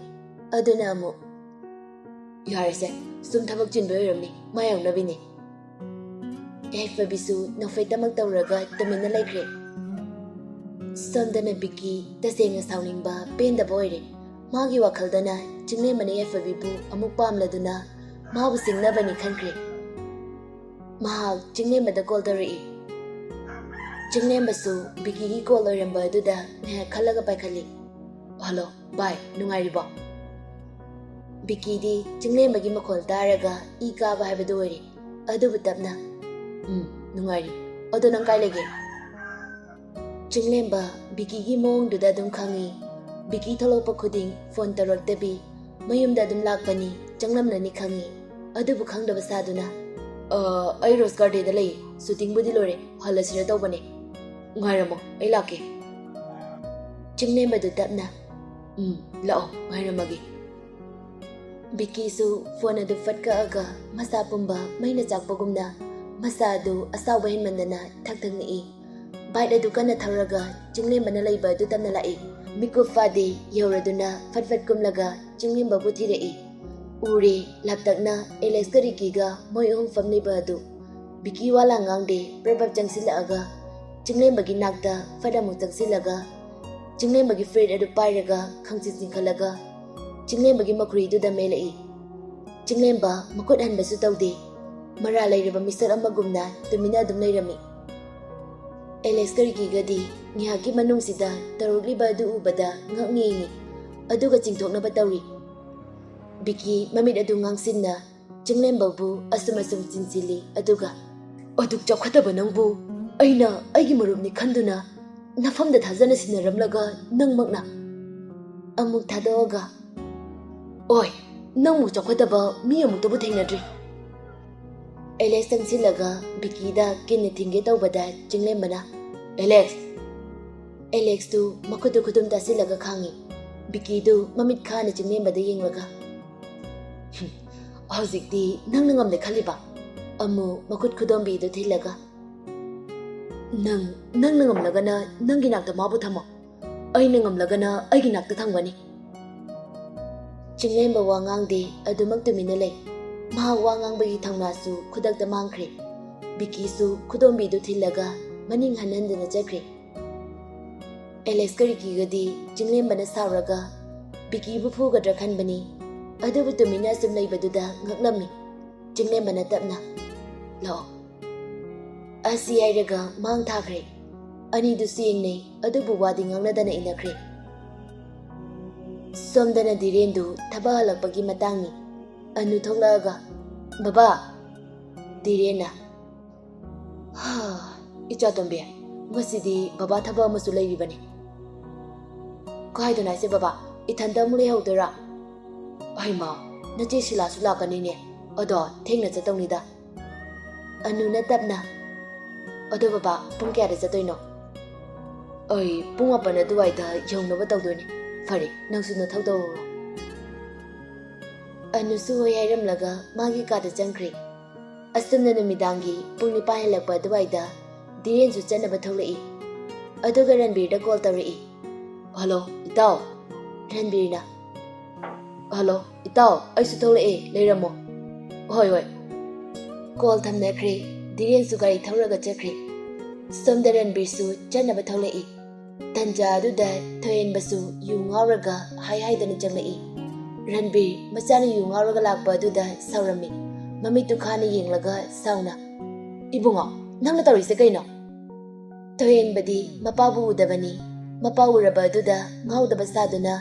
ꯑꯗꯨꯅ ꯑꯃꯨꯛ, "ꯌꯥꯔꯦꯁꯦ, ꯁꯨꯝ ꯊꯕꯛ ꯆꯤꯟꯕ ꯑꯣꯏꯔꯝꯅꯤ, ꯃꯥ ꯌꯥꯎꯅꯕꯤꯅꯦ꯫" ꯌꯥꯏꯐꯕꯤꯁꯨ ꯅꯣꯛꯐꯦꯠꯇꯃꯛ ꯇꯧꯔꯒ ꯇꯨꯃꯤꯟꯅ ꯂꯩꯈ꯭ꯔꯦ꯫ ꯁꯣꯝꯗꯅ ꯕꯤꯀꯤ ꯇꯁꯦꯡꯅ ꯁꯥꯎꯅꯤꯡꯕ ꯄꯦꯟꯗꯕ ꯑꯣꯏꯔꯦ꯫ ꯃꯥꯒꯤ ꯋꯥꯈꯜꯗꯅ ꯆꯤꯡꯂꯦꯝꯕꯅ ꯌꯥꯏꯐꯕꯤꯕꯨ ꯑꯃꯨꯛ ꯄꯥꯝꯂꯗꯨꯅ ꯃꯥꯕꯨ ꯁꯤꯡꯅꯕꯅꯤ ꯈꯟꯈ꯭ꯔꯦ꯫ ꯃꯍꯥꯛ ꯆꯤꯡꯂꯦꯝꯕꯗ ꯀꯣꯜ ꯇꯧꯔꯛꯏ꯫ ꯆꯤꯡꯂꯦꯝꯕꯁꯨ ꯕꯤꯀꯤꯒꯤ ꯀꯣꯜ ꯑꯣꯏꯔꯝꯕ ꯑꯗꯨꯗ ꯉꯥꯏꯍꯥꯛ ꯈꯜꯂꯒ ꯄꯥꯏꯈꯠꯂꯤ꯫ "ꯍꯜꯂꯣ, ꯚꯥꯏ, ꯅꯨꯡꯉꯥꯏꯔꯤꯕꯣ?" ꯕꯤꯀꯤꯗꯤ ꯆꯤꯡꯂꯦꯝꯕꯒꯤ ꯃꯈꯣꯜ ꯇꯥꯔꯒ ꯏ ꯀꯥꯕ ꯍꯥꯏꯕꯗꯨ ꯑꯣꯏꯔꯦ꯫ ꯑꯗꯨꯕꯨ ꯇꯞꯅ, "ꯎꯝ, ꯅꯨꯡꯉꯥꯏꯔꯤ꯫ ꯑꯗꯣ ꯅꯪ ꯀꯥꯏ ꯂꯩꯒꯦ?" ꯆꯤꯡꯂꯦꯝꯕ ꯕꯤꯀꯤꯒꯤ ꯃꯑꯣꯡꯗꯨꯗ ꯑꯗꯨꯝ ꯈꯪꯉꯤ꯫ ꯕꯤꯀꯤ ꯊꯣꯛꯂꯛꯄ ꯈꯨꯗꯤꯡ ꯐꯣꯟ ꯇꯧꯔꯛꯇꯕꯤ, ꯃꯌꯨꯝꯗ ꯑꯗꯨꯝ ꯂꯥꯛꯄꯅꯤ, ꯆꯪꯂꯝꯂꯅꯤ ꯈꯪꯉꯤ꯫ ꯑꯗꯨꯕꯨ ꯈꯪꯗꯕ ꯁꯥꯗꯨꯅ, "ꯑ, ꯑꯩ ꯔꯣꯁ ꯒꯥꯔꯗꯦꯟꯗ ꯂꯩ, ꯁꯨꯇꯤꯡꯕꯨꯗꯤ ꯂꯣꯏꯔꯦ, ꯍꯜꯂꯁꯤꯔ ꯇꯧꯕꯅꯦ꯫ ꯉꯥꯏꯔꯝꯃꯣ, ꯑꯩ ꯂꯥꯛꯀꯦ꯫" ꯆꯤꯡꯂꯦꯝꯕꯗꯨ ꯇꯞꯅ, "ꯎꯝ, ꯂꯥꯛꯑꯣ, ꯉꯥꯏꯔꯝꯃꯒꯦ꯫" ꯕꯤꯀꯤꯁꯨ ꯐꯣꯟ ꯑꯗꯨ ꯐꯠ ꯀꯛꯑꯒ ꯃꯁꯥ ꯄꯨꯝꯕ ꯃꯩꯅ ꯆꯥꯛꯄꯒꯨꯝꯅ ꯃꯁꯥ ꯑꯗꯨ ꯑꯁꯥꯎꯕ ꯍꯦꯟꯃꯟꯗꯅ ꯊꯛ ꯊꯛ ꯅꯤꯛꯏ꯫ ꯕꯥꯏꯛ ꯑꯗꯨ ꯀꯟꯅ ꯊꯧꯔꯒ ꯆꯤꯡꯂꯦꯝꯕꯅ ꯂꯩꯕ ꯑꯗꯨ ꯇꯝꯅ ꯂꯥꯛꯏ꯫ ꯃꯤꯀꯨꯞ ꯐꯥꯗꯦ ꯌꯧꯔꯗꯨꯅ ꯐꯠ ꯐꯠ ꯀꯨꯝꯂꯒ ꯆꯤꯡꯂꯦꯝꯕꯕꯨ ꯊꯤꯔꯛꯏ꯫ ꯎꯔꯦ, ꯂꯥꯞꯇꯛꯅ ꯑꯦꯂꯦꯛꯁꯀ ꯔꯤꯀꯤꯒ ꯃꯣꯏ ꯑꯍꯨꯝ ꯐꯝꯂꯤꯕ ꯑꯗꯨ꯫ ꯕꯤꯀꯤ ꯋꯥ ꯂꯥꯡ ꯉꯥꯡꯗꯦ, ꯄ꯭ꯔꯞ ꯄ꯭ꯔꯞ ꯆꯪꯁꯤꯜꯂꯛꯑꯒ ꯆꯤꯡꯂꯦꯝꯕꯒꯤ ꯅꯥꯛꯇ ꯐꯠ ꯑꯃꯨꯛ ꯆꯪꯁꯤꯜꯂꯒ ꯆꯤꯡꯂꯦꯝꯕꯒꯤ ꯐꯨꯔꯤꯠ ꯑꯗꯨ ꯄꯥꯏꯔꯒ ꯈꯪꯆꯤꯡ ꯆꯤꯡꯈꯠꯂꯒ ꯆꯤꯡꯂꯦꯝꯕꯒꯤ ꯃꯈꯨꯔꯤꯗꯨꯗ ꯃꯦꯜꯂꯛꯏ꯫ ꯆꯤꯡꯂꯦꯝꯕ ꯃꯈꯨꯠ ꯍꯟꯕꯁꯨ ꯇꯧꯗꯦ꯫ ꯃꯔꯥ ꯂꯩꯔꯕ ꯃꯤꯁꯛ ꯑꯃꯒꯨꯝꯅ ꯇꯨꯃꯤꯟꯅ ꯑꯗꯨꯝ ꯂꯩꯔꯝꯃꯤ꯫ ꯑꯦꯂꯦꯛꯁꯀ ꯔꯤꯀꯤꯒꯗꯤ ꯉꯥꯏꯍꯥꯛꯀꯤ ꯃꯅꯨꯡꯁꯤꯗ ꯇꯧꯔꯛꯂꯤꯕ ꯑꯗꯨ ꯎꯕꯗ ꯉꯛꯅ ꯌꯦꯡꯉꯤ, ꯑꯗꯨꯒ ꯆꯤꯡꯊꯣꯛꯅꯕ ꯇꯧꯔꯤ꯫ ꯕꯤꯀꯤ ꯃꯃꯤꯠ ꯑꯗꯨ ꯉꯥꯡꯁꯤꯟꯅ ꯆꯤꯡꯂꯦꯝꯕꯕꯨ ꯑꯁꯨꯝ ꯑꯁꯨꯝ ꯆꯤꯟꯁꯤꯜꯂꯤ, ꯑꯗꯨꯒ, "ꯑꯗꯨꯛ ꯆꯥꯎꯈꯠꯇꯕ ꯅꯪꯕꯨ ꯑꯩꯅ ꯑꯩꯒꯤ ꯃꯔꯨꯞꯅꯤ ꯈꯟꯗꯨꯅ ꯅꯐꯝꯗ ꯊꯥꯖꯅ ꯁꯤꯟꯅꯔꯝꯂꯒ ꯅꯪꯃꯛꯅ?" ꯑꯃꯨꯛ ꯊꯥꯗꯣꯛꯑꯒ, "ꯑꯣꯏ, ꯅꯪꯃꯨꯛ ꯆꯥꯎꯈꯠꯇꯕ ꯃꯤ ꯑꯃꯨꯛꯇꯕꯨ ꯊꯦꯡꯅꯗ꯭ꯔꯤ꯫" ꯑꯦꯂꯦꯛꯁ ꯆꯪꯁꯤꯜꯂꯒ ꯕꯤꯀꯤꯗ ꯀꯤꯟꯅ ꯊꯤꯡꯒꯦ ꯇꯧꯕꯗ ꯆꯤꯡꯂꯦꯝꯕꯅ, "ꯑꯦꯂꯦꯛꯁ!" ꯑꯦꯂꯦꯛꯁꯇꯨ ꯃꯈꯨꯠꯇꯨ ꯈꯨꯗꯨꯝ ꯇꯥꯁꯤꯜꯂꯒ ꯈꯥꯡꯉꯤ꯫ ꯕꯤꯀꯤꯗꯨ ꯃꯃꯤꯠ ꯈꯥꯅ ꯆꯤꯡꯂꯦꯝꯕꯗ ꯌꯦꯡꯂꯒ, "ꯍꯨꯝ, ꯍꯧꯖꯤꯛꯇꯤ ꯅꯪꯅ ꯉꯝꯂꯦ ꯈꯜꯂꯤꯕ?" ꯑꯃꯨꯛ ꯃꯈꯨꯠ ꯈꯨꯗꯣꯝꯕꯤꯗꯨ ꯊꯤꯜꯂꯒ, "ꯅꯪ, ꯅꯪꯅ ꯉꯝꯂꯒꯅ ꯅꯪꯒꯤ ꯅꯥꯛꯇ ꯃꯥꯕꯨ ꯊꯝꯃꯣ, ꯑꯩꯅ ꯉꯝꯂꯒꯅ ꯑꯩꯒꯤ ꯅꯥꯛꯇ ꯊꯝꯒꯅꯤ꯫" ꯆꯤꯡꯂꯦꯝꯕ ꯋꯥ ꯉꯥꯡꯗꯦ, ꯑꯗꯨꯃꯛ ꯇꯨꯃꯤꯟꯅ ꯂꯩ꯫ ꯃꯍꯥꯛ ꯋꯥ ꯉꯥꯡꯕꯒꯤ ꯊꯧꯅꯥꯁꯨ ꯈꯨꯗꯛꯇ ꯃꯥꯡꯈ꯭ꯔꯦ꯫ ꯕꯤꯀꯤꯁꯨ ꯈꯨꯗꯣꯝꯕꯤꯗꯨ ꯊꯤꯜꯂꯒ ꯃꯅꯤꯡ ꯍꯟ ꯍꯟꯗꯨꯅ ꯆꯠꯈ꯭ꯔꯦ꯫ ꯑꯦꯂꯦꯛꯁꯀ ꯔꯤꯀꯤꯒꯗꯤ ꯆꯤꯡꯂꯦꯝꯕꯅ ꯁꯥꯎꯔꯒ ꯕꯤꯀꯤꯕꯨ ꯐꯨꯒꯗ꯭ꯔꯥ ꯈꯟꯕꯅꯤ, ꯑꯗꯨꯕꯨ ꯇꯨꯃꯤꯟꯅ ꯑꯁꯨꯝ ꯂꯩꯕꯗꯨꯗ ꯉꯛꯂꯝꯃꯤ꯫ ꯆꯤꯡꯂꯦꯝꯕꯅ ꯇꯞꯅ, "ꯂꯥꯛꯑꯣ꯫" ꯑꯁꯤ ꯍꯥꯏꯔꯒ ꯃꯥꯡ ꯊꯥꯈ꯭ꯔꯦ꯫ ꯑꯅꯤꯗꯨꯁꯨ ꯌꯦꯡꯅꯩ, ꯑꯗꯨꯕꯨ ꯋꯥꯗꯤ ꯉꯥꯡꯅꯗꯅ ꯏꯟꯅꯈ꯭ꯔꯦ꯫ ꯁꯣꯝꯗꯅ ꯙꯤꯔꯦꯟꯗꯨ ꯊꯕꯛ ꯍꯜꯂꯛꯄꯒꯤ ꯃꯇꯥꯡꯅꯤ꯫ ꯑꯅꯨ ꯊꯣꯛꯂꯛꯑꯒ, "ꯕꯕꯥ!" ꯙꯤꯔꯦꯟꯅ, "ꯍꯥ, ꯏꯆꯥꯇꯣꯝꯕꯤ, ꯉꯁꯤꯗꯤ ꯕꯕꯥ ꯊꯕꯛ ꯑꯃꯁꯨ ꯂꯩꯔꯤꯕꯅꯤ꯫" "ꯀꯥꯏꯗꯅꯣ ꯍꯥꯏꯁꯦ ꯕꯕꯥ? ꯏꯊꯟꯇ ꯑꯃꯨꯛ ꯂꯩꯍꯧꯗꯣꯏꯔꯥ?" "ꯍꯩꯃꯥ, ꯅꯆꯦ ꯁꯤꯂꯥꯁꯨ ꯂꯥꯛꯀꯅꯤꯅꯦ꯫ ꯑꯗꯣ ꯊꯦꯡꯅ ꯆꯠꯇꯧꯅꯤꯗ꯫" ꯑꯅꯨꯅ ꯇꯞꯅ, "ꯑꯗꯣ ꯕꯕꯥ, ꯄꯨꯡ ꯀꯌꯥꯗ ꯆꯠꯇꯣꯏꯅꯣ?" "ꯑꯩ ꯄꯨꯡ ꯃꯥꯄꯟ ꯑꯗꯨꯋꯥꯏꯗ ꯌꯧꯅꯕ ꯇꯧꯗꯣꯏꯅꯦ꯫ ꯐꯔꯦ, ꯅꯪꯁꯨ ꯅꯊꯧ ꯇꯧꯔꯨꯔꯣ꯫" ꯑꯅꯨꯁꯨ ꯍꯣꯏ ꯍꯥꯏꯔꯝꯂꯒ ꯃꯥꯒꯤ ꯀꯥꯗ ꯆꯪꯈ꯭ꯔꯦ꯫ ꯑꯁꯨꯝꯅ ꯅꯨꯃꯤꯗꯥꯡꯒꯤ ꯄꯨꯡ ꯅꯤꯄꯥꯟ ꯍꯦꯜꯂꯛꯄ ꯑꯗꯨꯋꯥꯏꯗ ꯙꯤꯔꯦꯟꯁꯨ ꯆꯠꯅꯕ ꯊꯣꯛꯂꯛꯏ꯫ ꯑꯗꯨꯒ ꯔꯟꯕꯤꯔꯗ ꯀꯣꯜ ꯇꯧꯔꯛꯏ꯫ "ꯍꯜꯂꯣ, ꯏꯇꯥꯎ?" ꯔꯟꯕꯤꯔꯅ, "ꯍꯜꯂꯣ, ꯏꯇꯥꯎ, ꯑꯩꯁꯨ ꯊꯣꯛꯂꯛꯑꯦ, ꯂꯩꯔꯝꯃꯣ꯫" "ꯍꯣꯏ, ꯍꯣꯏ꯫" ꯀꯣꯜ ꯊꯝꯅꯈ꯭ꯔꯦ꯫ ꯙꯤꯔꯦꯟꯁꯨ ꯒꯥꯔꯤ ꯊꯧꯔꯒ ꯆꯠꯈ꯭ꯔꯦ꯫ ꯁꯣꯝꯗ ꯔꯟꯕꯤꯔꯁꯨ ꯆꯠꯅꯕ ꯊꯣꯛꯂꯛꯏ꯫ ꯇꯟꯖꯥ ꯑꯗꯨꯗ ꯊꯣꯏꯍꯦꯟꯕꯁꯨ ꯌꯨ ꯉꯥꯎꯔꯒ ꯍꯥꯏ ꯍꯥꯏꯗꯅ ꯆꯪꯂꯛꯏ꯫ ꯔꯟꯕꯤꯔ, ꯃꯆꯥꯅ ꯌꯨ ꯉꯥꯎꯔꯒ ꯂꯥꯛꯄ ꯑꯗꯨꯗ ꯁꯥꯎꯔꯝꯃꯤ꯫ ꯃꯃꯤꯠꯇꯨ ꯈꯥꯅ ꯌꯦꯡꯂꯒ ꯁꯥꯎꯅ, "ꯏꯕꯨꯡꯉꯣ, ꯅꯪꯅ ꯇꯧꯔꯤꯁꯦ ꯀꯩꯅꯣ?" ꯊꯣꯏꯍꯦꯟꯕꯗꯤ ꯃꯄꯥꯕꯨ ꯎꯗꯕꯅꯤ꯫ ꯃꯄꯥ ꯎꯔꯕ ꯑꯗꯨꯗ ꯉꯥꯎꯗꯕ ꯁꯥꯗꯨꯅ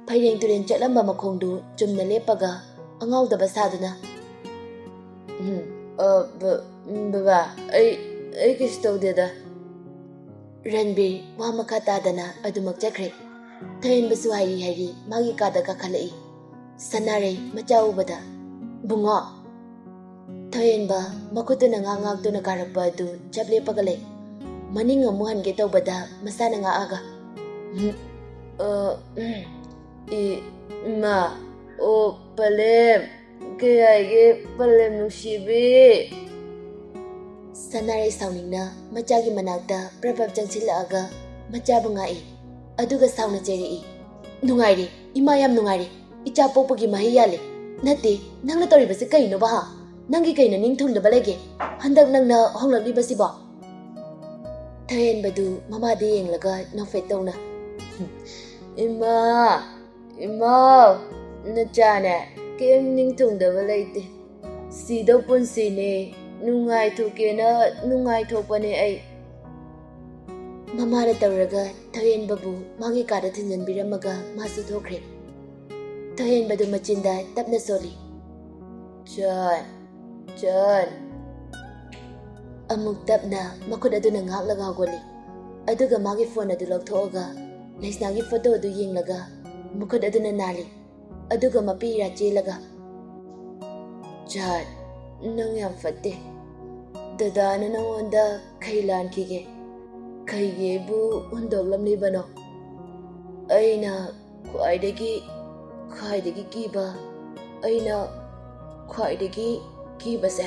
ꯐꯩꯔꯦꯡ ꯇꯨꯔꯦꯡ ꯆꯠꯂꯝꯕ ꯃꯈꯣꯡꯗꯨ ꯆꯨꯝꯅ ꯂꯦꯞꯄꯒ ꯑꯉꯥꯎꯗꯕ ꯁꯥꯗꯨꯅ, "ꯎꯝ, ꯑ, ꯕ-, ꯎꯝ, ꯕꯕꯥ, ꯑꯩ, ꯑꯩ ꯀꯩꯁꯨ ꯇꯧꯗꯦꯗ꯫" ꯔꯟꯕꯤꯔ ꯋꯥ ꯃꯈꯥ ꯇꯥꯗꯅ ꯑꯗꯨꯃꯛ ꯆꯠꯈ꯭ꯔꯦ꯫ ꯊꯣꯏꯍꯦꯟꯕꯁꯨ ꯍꯥꯏꯔꯤ ꯍꯥꯏꯔꯤ ꯃꯥꯒꯤ ꯀꯥꯗ ꯀꯥꯈꯠꯂꯛꯏ꯫ ꯁꯅꯥꯔꯩ ꯃꯆꯥ ꯎꯕꯗ, "ꯕꯨꯡꯉꯣ!" ꯊꯣꯏꯍꯦꯟꯕ ꯃꯈꯨꯠꯇꯨꯅ ꯉꯥꯛ ꯉꯥꯛꯇꯨꯅ ꯀꯥꯔꯛꯄ ꯑꯗꯨ ꯆꯞ ꯂꯦꯞꯄꯒ ꯂꯩ꯫ ꯃꯅꯤꯡ ꯑꯃꯨꯛ ꯍꯟꯒꯦ ꯇꯧꯕꯗ ꯃꯁꯥꯅ ꯉꯥꯛꯑꯒ, "ꯎꯝ, ꯑ, ꯎꯝ, ꯏ-, ꯏꯃꯥ, ꯑꯣ, ꯄꯂꯦꯝ, ꯀꯩ ꯍꯥꯏꯒꯦ, ꯄꯂꯦꯝ ꯅꯨꯡꯁꯤꯕꯤ?" ꯁꯅꯥꯔꯩ ꯁꯥꯎꯅꯤꯡꯅ ꯃꯆꯥꯒꯤ ꯃꯅꯥꯛꯇ ꯄ꯭ꯔꯞ ꯄ꯭ꯔꯞ ꯆꯪꯁꯤꯜꯂꯛꯑꯒ ꯃꯆꯥꯕꯨ ꯉꯥꯛꯏ꯫ ꯑꯗꯨꯒ ꯁꯥꯎꯅ ꯆꯩꯔꯛꯏ, "ꯅꯨꯡꯉꯥꯏꯔꯦ, ꯏꯃꯥ ꯌꯥꯝ ꯅꯨꯡꯉꯥꯏꯔꯦ꯫ ꯏꯆꯥ ꯄꯣꯛꯄꯒꯤ ꯃꯍꯩ ꯌꯥꯜꯂꯦ꯫ ꯅꯠꯇꯦ, ꯅꯪꯅ ꯇꯧꯔꯤꯕꯁꯤ ꯀꯩꯅꯣꯕ, ꯍꯥ? ꯅꯪꯒꯤ ꯀꯩꯅ ꯅꯤꯡ ꯊꯨꯡꯗꯕ ꯂꯩꯒꯦ? ꯍꯟꯗꯛ ꯅꯪꯅ ꯍꯣꯡꯂꯛꯂꯤꯕꯁꯤꯕꯣ?" ꯊꯣꯏꯍꯦꯟꯕꯗꯨ ꯃꯃꯥꯗ ꯌꯦꯡꯂꯒ ꯅꯣꯛꯐꯦꯠ ꯇꯧꯅ, "ꯏꯃꯥ, ꯏꯃꯥ, ꯅꯆꯥꯅꯦ, ꯀꯩꯝ ꯅꯤꯡ ꯊꯨꯡꯗꯕ ꯂꯩꯇꯦ꯫ ꯁꯤꯗꯧ ꯄꯨꯟꯁꯤꯅꯦ, ꯅꯨꯡꯉꯥꯏꯊꯣꯛꯀꯦꯅ ꯅꯨꯡꯉꯥꯏꯊꯣꯛꯄꯅꯦ ꯑꯩ꯫" ꯃꯃꯥꯅ ꯇꯧꯔꯒ ꯊꯣꯏꯍꯦꯟꯕꯕꯨ ꯃꯥꯒꯤ ꯀꯥꯗ ꯊꯤꯟꯖꯤꯟꯕꯤꯔꯝꯃꯒ ꯃꯥꯁꯨ ꯊꯣꯛꯈ꯭ꯔꯦ꯫ ꯊꯣꯏꯍꯦꯟꯕꯗꯨ ꯃꯆꯤꯟꯗ ꯇꯞꯅ ꯁꯣꯜꯂꯤ, "ꯆꯟ, ꯆꯟ꯫" ꯑꯃꯨꯛ ꯇꯞꯅ ꯃꯈꯨꯠ ꯑꯗꯨꯅ ꯉꯥꯛꯂꯒ ꯍꯧꯒꯠꯂꯤ꯫ ꯑꯗꯨꯒ ꯃꯥꯒꯤ ꯐꯣꯟ ꯑꯗꯨ ꯂꯧꯊꯣꯛꯑꯒ ꯂꯩꯁꯅꯥꯒꯤ ꯐꯣꯇꯣ ꯑꯗꯨ ꯌꯦꯡꯂꯒ ꯃꯈꯨꯠ ꯑꯗꯨꯅ ꯅꯥꯜꯂꯤ꯫ ꯑꯗꯨꯒ ꯃꯄꯤ ꯏꯔꯥ ꯆꯦꯜꯂꯒ, "ꯆꯥꯟ, ꯅꯪ ꯌꯥꯝ ꯐꯠꯇꯦ꯫ ꯗꯗꯥꯅ ꯅꯪꯉꯣꯟꯗ ꯀꯩ ꯂꯥꯟꯈꯤꯒꯦ? ꯀꯩꯒꯤ ꯑꯩꯕꯨ ꯍꯨꯟꯗꯣꯛꯂꯝꯂꯤꯕꯅꯣ? ꯑꯩꯅ ꯈ꯭ꯋꯥꯏꯗꯒꯤ, ꯈ꯭ꯋꯥꯏꯗꯒꯤ ꯀꯤꯕ ꯑꯩꯅ ꯈ꯭ꯋꯥꯏꯗꯒꯤ ꯀꯤꯕꯁꯦ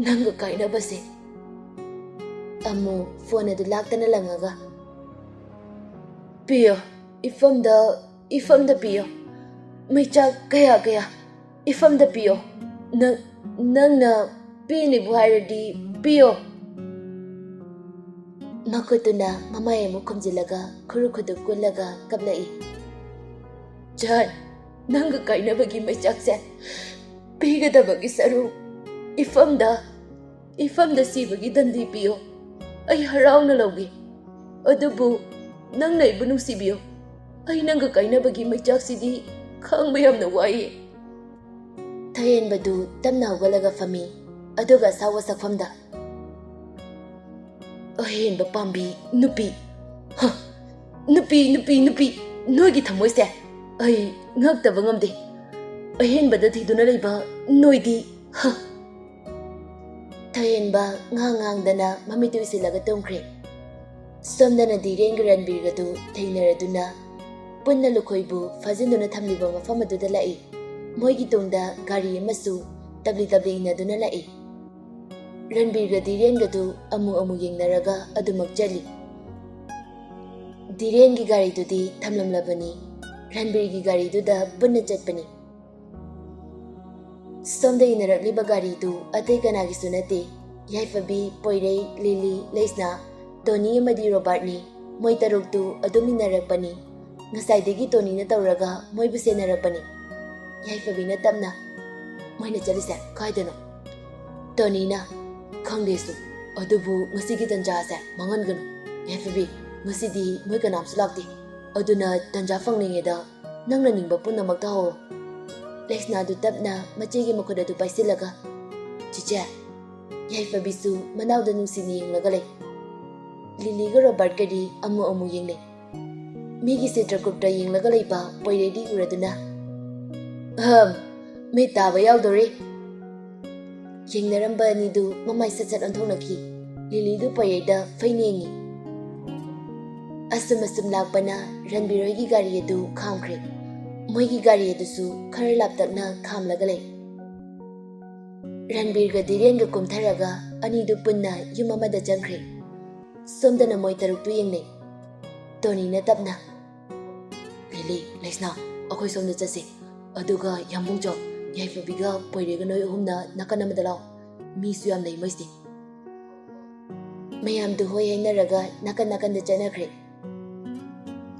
ꯅꯪꯒ ꯀꯥꯏꯅꯕꯁꯦ꯫ ꯑꯃꯨ ꯐꯣꯟ ꯑꯗꯨ ꯂꯥꯛꯇꯅ ꯂꯪꯉꯒ, "ꯄꯤꯌꯣ, ꯏꯐꯝꯗ, ꯏꯐꯝꯗ ꯄꯤꯌꯣ꯫ ꯃꯩꯆꯥꯛ ꯀꯌꯥ ꯀꯌꯥ ꯏꯐꯝꯗ ꯄꯤꯌꯣ꯫ ꯅꯪ, ꯅꯪꯅ ꯄꯤꯅꯤꯕꯨ ꯍꯥꯏꯔꯗꯤ ꯄꯤꯌꯣ"꯫ ꯃꯈꯨꯠꯇꯨꯅ ꯃꯃꯥꯏ ꯑꯃꯨꯛ ꯈꯨꯝꯖꯤꯜꯂꯒ ꯈꯨꯔꯨ ꯈꯨꯗꯨ ꯀꯨꯜꯂꯒ ꯀꯞꯂꯛꯏ꯫ "ꯖꯥꯟ, ꯅꯪꯒ ꯀꯥꯏꯅꯕꯒꯤ ꯃꯩꯆꯥꯛꯁꯦ ꯄꯤꯒꯗꯕꯒꯤ ꯁꯔꯨꯛ ꯏꯐꯝꯗ, ꯏꯐꯝꯗ ꯁꯤꯕꯒꯤ ꯗꯟꯗꯤ ꯄꯤꯌꯣ꯫ ꯑꯩ ꯍꯔꯥꯎꯅ ꯂꯧꯒꯦ꯫ ꯑꯗꯨꯕꯨ ꯅꯪꯅ ꯑꯩꯕꯨ ꯅꯨꯡꯁꯤꯕꯤꯌꯨ꯫ ꯑꯩ ꯅꯪꯒ ꯀꯥꯏꯅꯕꯒꯤ ꯃꯩꯆꯥꯛꯁꯤꯗꯤ ꯈꯥꯡꯕ ꯌꯥꯝꯅ ꯋꯥꯏꯌꯦ"꯫ ꯊꯌꯦꯟꯕꯗꯨ ꯇꯞꯅ ꯍꯧꯒꯠꯂꯒ ꯐꯝꯃꯤ, ꯑꯗꯨꯒ ꯑꯁꯥꯎꯕ ꯁꯛꯐꯝꯗ, "ꯑꯍꯦꯟꯕ ꯄꯥꯝꯕꯤ ꯅꯨꯄꯤ꯫ ꯍ! ꯅꯨꯄꯤ, ꯅꯨꯄꯤ, ꯅꯨꯄꯤ! ꯅꯣꯏꯒꯤ ꯊꯃꯣꯏꯁꯦ ꯑꯩ ꯉꯛꯇꯕ ꯉꯝꯗꯦ꯫ ꯑꯍꯦꯟꯕꯗ ꯊꯤꯗꯨꯅ ꯂꯩꯕ ꯅꯣꯏꯗꯤ꯫ ꯍ!" ꯊꯌꯦꯟꯕ ꯉꯥꯡ ꯉꯥꯡꯗꯅ ꯃꯃꯤꯠ ꯎꯏꯁꯤꯜꯂꯒ ꯇꯨꯝꯈ꯭ꯔꯦ꯫ ꯁꯣꯝꯗꯅ ꯙꯤꯔꯦꯟꯒ ꯔꯟꯕꯤꯔꯒꯗꯨ ꯊꯦꯡꯅꯔꯗꯨꯅ ꯄꯨꯟꯅ ꯂꯨꯈꯣꯏꯕꯨ ꯐꯥꯖꯤꯟꯗꯨꯅ ꯊꯝꯂꯤꯕ ꯃꯐꯝ ꯑꯗꯨꯗ ꯂꯥꯛꯏ꯫ ꯃꯣꯏꯒꯤ ꯇꯨꯡꯗ ꯒꯥꯔꯤ ꯑꯃꯁꯨ ꯇꯞꯂꯤ ꯇꯞꯂꯤ ꯏꯟꯅꯗꯨꯅ ꯂꯥꯛꯏ꯫ ꯔꯟꯕꯤꯔꯒ ꯙꯤꯔꯦꯟꯒꯗꯨ ꯑꯃꯨꯛ ꯑꯃꯨꯛ ꯌꯦꯡꯅꯔꯒ ꯑꯗꯨꯃꯛ ꯆꯠꯂꯤ꯫ ꯙꯤꯔꯦꯟꯒꯤ ꯒꯥꯔꯤꯗꯨꯗꯤ ꯊꯝꯂꯝꯂꯕꯅꯤ꯫ ꯔꯟꯕꯤꯔꯒꯤ ꯒꯥꯔꯤꯗꯨꯗ ꯄꯨꯟꯅ ꯆꯠꯄꯅꯤ꯫ ꯁꯣꯝꯗ ꯏꯟꯅꯔꯛꯂꯤꯕ ꯒꯥꯔꯤꯗꯨ ꯑꯇꯩ ꯀꯅꯥꯒꯤꯁꯨ ꯅꯠꯇꯦ꯫ ꯌꯥꯏꯐꯕꯤ, ꯄꯣꯏꯔꯩ, ꯂꯤꯂꯤ, ꯂꯩꯁꯅꯥ, ꯇꯣꯅꯤ ꯑꯃꯗꯤ ꯔꯣꯕꯥꯔꯠꯅꯤ꯫ ꯃꯣꯏ ꯇꯔꯨꯛꯇꯨ ꯑꯗꯨꯝ ꯏꯟꯅꯔꯛꯄꯅꯤ꯫ ꯉꯁꯥꯏꯗꯒꯤ ꯇꯣꯅꯤꯅ ꯇꯧꯔꯒ ꯃꯣꯏꯕꯨ ꯁꯦꯟꯅꯔꯛꯄꯅꯤ꯫ ꯌꯥꯏꯐꯕꯤꯅ ꯇꯞꯅ, "ꯃꯣꯏꯅ ꯆꯠꯂꯤꯁꯦ ꯀꯥꯏꯗꯅꯣ?" ꯇꯣꯅꯤꯅ, "ꯈꯪꯗꯦ ꯁꯨ, ꯑꯗꯨꯕꯨ ꯉꯁꯤꯒꯤ ꯇꯟꯖꯥꯁꯦ ꯃꯥꯡꯍꯟꯒꯅꯨ꯫ ꯌꯥꯏꯐꯕꯤ, ꯉꯁꯤꯗꯤ ꯃꯣꯏ ꯀꯅꯥꯝꯁꯨ ꯂꯥꯛꯇꯦ꯫ ꯑꯗꯨꯅ ꯇꯟꯖꯥ ꯐꯪꯂꯤꯉꯩꯗ ꯅꯪꯅ ꯅꯤꯡꯕ ꯄꯨꯝꯅꯃꯛ ꯇꯧꯍꯧꯔꯣ"꯫ ꯂꯩꯁꯅꯥꯗꯨ ꯇꯞꯅ ꯃꯆꯦꯒꯤ ꯃꯈꯨꯠ ꯑꯗꯨ ꯄꯥꯏꯁꯤꯜꯂꯒ, "ꯆꯤꯆꯦ"꯫ ꯌꯥꯏꯐꯕꯤꯁꯨ ꯃꯅꯥꯎꯗ ꯅꯨꯡꯁꯤꯅ ꯌꯦꯡꯂꯒ ꯂꯩ꯫ ꯂꯤꯂꯤꯒ ꯔꯣꯕꯥꯔꯠꯀꯗꯤ ꯑꯃꯨꯛ ꯑꯃꯨꯛ ꯌꯦꯡꯅꯩ꯫ ꯃꯤꯒꯤ ꯆꯤꯇ꯭ꯔꯒꯨꯞꯇ ꯌꯦꯡꯂꯒ ꯂꯩꯕ ꯄꯣꯏꯔꯩꯗꯤ ꯎꯔꯗꯨꯅ, "ꯑꯍꯝ, ꯃꯤꯠ ꯇꯥꯕ ꯌꯥꯎꯗꯣꯔꯤ"꯫ ꯌꯦꯡꯅꯔꯝꯕ ꯑꯅꯤꯗꯨ ꯃꯃꯥꯏ ꯁꯠ ꯁꯠ ꯑꯣꯟꯊꯣꯛꯅꯈꯤ꯫ ꯂꯤꯂꯤꯗꯨ ꯄꯣꯏꯔꯩꯗ ꯐꯩꯅ ꯌꯦꯡꯉꯤ꯫ ꯑꯁꯨꯝ ꯑꯁꯨꯝ ꯂꯥꯛꯄꯅ ꯔꯟꯕꯤꯔ ꯍꯣꯏꯒꯤ ꯒꯥꯔꯤ ꯑꯗꯨ ꯈꯥꯝꯈ꯭ꯔꯦ꯫ ꯃꯣꯏꯒꯤ ꯒꯥꯔꯤ ꯑꯗꯨꯁꯨ ꯈꯔ ꯂꯥꯞꯇꯛꯅ ꯈꯥꯝꯂꯒ ꯂꯩ꯫ ꯔꯟꯕꯤꯔꯒ ꯙꯤꯔꯦꯟꯒ ꯀꯨꯝꯊꯔꯒ ꯑꯅꯤꯗꯨ ꯄꯨꯟꯅ ꯌꯨꯝ ꯑꯃꯗ ꯆꯪꯈ꯭ꯔꯦ꯫ ꯁꯣꯝꯗꯅ ꯃꯣꯏ ꯇꯔꯨꯛꯇꯨ ꯌꯦꯡꯅꯩ꯫ ꯇꯣꯅꯤꯅ ꯇꯞꯅ, "ꯂꯤꯂꯤ, ꯂꯩꯁꯅꯥ, ꯑꯩꯈꯣꯏ ꯁꯣꯝꯗ ꯆꯠꯁꯤ꯫ ꯑꯗꯨꯒ ꯌꯥꯝꯕꯨꯡꯆꯧ, ꯌꯥꯏꯐꯕꯤꯒ ꯄꯣꯏꯔꯦꯒ ꯅꯣꯏ ꯑꯍꯨꯝꯅ ꯅꯥꯀꯟ ꯑꯃꯗ ꯂꯥꯛꯑꯣ꯫ ꯃꯤꯁꯨ ꯌꯥꯝ ꯂꯩ ꯃꯣꯏꯁꯤꯗꯤ꯫" ꯃꯌꯥꯝꯗꯨ ꯍꯣꯏ ꯍꯥꯏꯅꯔꯒ ꯅꯥꯀꯟ ꯅꯥꯀꯟꯗ ꯆꯠꯅꯈ꯭ꯔꯦ꯫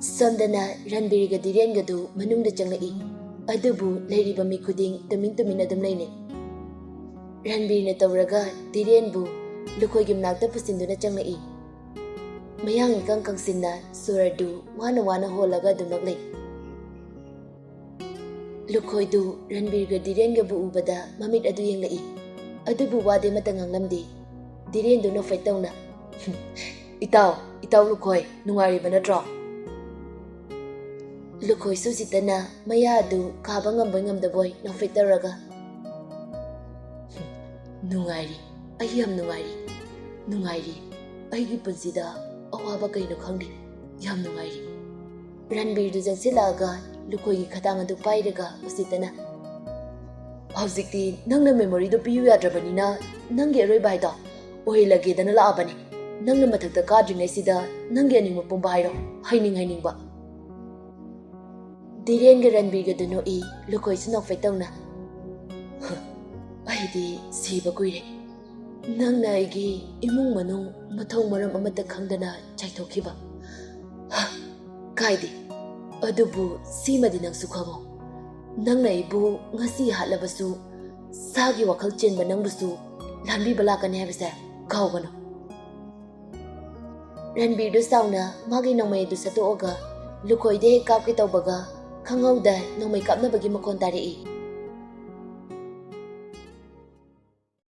ꯁꯣꯝꯗꯅ ꯔꯟꯕꯤꯔꯒ ꯙꯤꯔꯦꯟꯒꯗꯨ ꯃꯅꯨꯡꯗ ꯆꯪꯂꯛꯏ꯫ ꯑꯗꯨꯕꯨ ꯂꯩꯔꯤꯕ ꯃꯤ ꯈꯨꯗꯤꯡ ꯇꯨꯃꯤꯟ ꯇꯨꯃꯤꯟ ꯑꯗꯨꯝ ꯂꯩꯅꯩ꯫ ꯔꯟꯕꯤꯔꯅ ꯇꯧꯔꯒ ꯙꯤꯔꯦꯟꯕꯨ ꯂꯨꯈꯣꯏꯒꯤ ꯃꯅꯥꯛꯇ ꯄꯨꯁꯤꯟꯗꯨꯅ ꯆꯪꯂꯛꯏ꯫ ꯃꯌꯥꯡ ꯏꯀꯪ ꯀꯪꯁꯤꯟꯅ ꯁꯣꯔꯗꯨ ꯋꯥꯅ ꯋꯥꯅ ꯍꯣꯜꯂꯒ ꯑꯗꯨꯃꯛ ꯂꯩ꯫ ꯂꯨꯈꯣꯏꯗꯨ ꯔꯟꯕꯤꯔꯒ ꯙꯤꯔꯦꯟꯒꯕꯨ ꯎꯕꯗ ꯃꯃꯤꯠ ꯑꯗꯨ ꯌꯦꯡꯂꯛꯏ꯫ ꯑꯗꯨꯕꯨ ꯋꯥꯗꯤ ꯑꯃꯠꯇ ꯉꯥꯡꯂꯝꯗꯦ꯫ ꯙꯤꯔꯦꯟꯗꯨ ꯅꯣꯛꯐꯦꯠ ꯇꯧꯅ, "ꯏꯇꯥꯎ, ꯏꯇꯥꯎ ꯂꯨꯈꯣꯏ, ꯅꯨꯡꯉꯥꯏꯔꯤꯕ ꯅꯠꯇ꯭ꯔꯣ?" ꯂꯨꯈꯣꯏ ꯁꯨꯁꯤꯇꯅ ꯃꯌꯥ ꯑꯗꯨ ꯀꯥꯕ ꯉꯝꯕꯣꯏ ꯉꯝꯗꯕꯣꯏ ꯅꯣꯛꯐꯦꯠ ꯇꯧꯔꯒ, "ꯅꯨꯡꯉꯥꯏꯔꯤ, ꯑꯩ ꯌꯥꯝ ꯅꯨꯡꯉꯥꯏꯔꯤ, ꯅꯨꯡꯉꯥꯏꯔꯤ꯫ ꯑꯩꯒꯤ ꯄꯨꯟꯁꯤꯗ ꯑꯋꯥꯕ ꯀꯩꯅꯣ ꯈꯪꯗꯦ, ꯌꯥꯝ ꯅꯨꯡꯉꯥꯏꯔꯤ꯫" ꯔꯟꯕꯤꯔꯗꯨ ꯆꯪꯁꯤꯜꯂꯛꯑꯒ ꯂꯨꯈꯣꯏꯒꯤ ꯈꯗꯥꯡ ꯑꯗꯨ ꯄꯥꯏꯔꯒ ꯎꯁꯤꯇꯅ, "ꯍꯧꯖꯤꯛꯇꯤ ꯅꯪꯅ ꯃꯦꯃꯣꯔꯤꯗꯣ ꯄꯤꯌꯨ ꯌꯥꯗ꯭ꯔꯕꯅꯤꯅ ꯅꯪꯒꯤ ꯑꯔꯣꯏꯕ ꯍꯥꯏꯗꯣ ꯑꯣꯏꯍꯜꯂꯒꯦꯗꯅ ꯂꯥꯛꯑꯕꯅꯤ꯫ ꯅꯪꯅ ꯃꯊꯛꯇ ꯀꯥꯗ꯭ꯔꯤꯉꯩꯁꯤꯗ ꯅꯪꯒꯤ ꯑꯅꯤꯡꯕ ꯄꯨꯝꯕ ꯍꯥꯏꯔꯣ, ꯍꯥꯏꯅꯤꯡ ꯍꯥꯏꯅꯤꯡꯕ꯫" ꯙꯤꯔꯦꯟꯒ ꯔꯟꯕꯤꯔꯒꯗꯨ ꯅꯣꯛꯏ, ꯂꯨꯈꯣꯏꯁꯨ ꯅꯣꯛꯐꯦꯠ ꯇꯧꯅ, "ꯑꯩꯗꯤ ꯁꯤꯕ ꯀꯨꯏꯔꯦ꯫ ꯅꯪꯅ ꯑꯩꯒꯤ ꯏꯃꯨꯡ ꯃꯅꯨꯡ ꯃꯊꯣꯡ ꯃꯔꯝ ꯑꯃꯠꯇ ꯈꯪꯗꯅ ꯆꯥꯏꯊꯣꯛꯈꯤꯕ꯫ ꯍ, ꯀꯥꯏꯗꯦ꯫ ꯑꯗꯨꯕꯨ ꯁꯤꯃꯗꯤ ꯅꯪꯁꯨ ꯈꯪꯉꯣ꯫ ꯅꯪꯅ ꯑꯩꯕꯨ ꯉꯁꯤ ꯍꯥꯠꯂꯕꯁꯨ, ꯁꯥꯒꯤ ꯋꯥꯈꯜ ꯆꯦꯟꯕ ꯅꯪꯕꯨꯁꯨ ꯂꯥꯟꯕꯤꯕ ꯂꯥꯛꯀꯅꯤ ꯍꯥꯏꯕꯁꯦ ꯀꯥꯎꯒꯅꯨ꯫" ꯔꯟꯕꯤꯔꯗꯨ ꯆꯥꯎꯅ ꯃꯥꯒꯤ ꯅꯣꯡꯃꯩ ꯑꯗꯨ ꯁꯠꯇꯣꯛꯑꯒ ꯂꯨꯈꯣꯏꯗ ꯍꯦꯛ ꯀꯥꯞꯀꯦ ꯇꯧꯕꯒ, ꯈꯪꯍꯧꯗ ꯅꯣꯡꯃꯩ ꯀꯥꯞꯅꯕꯒꯤ ꯃꯈꯣꯟ ꯇꯥꯔꯛꯏ꯫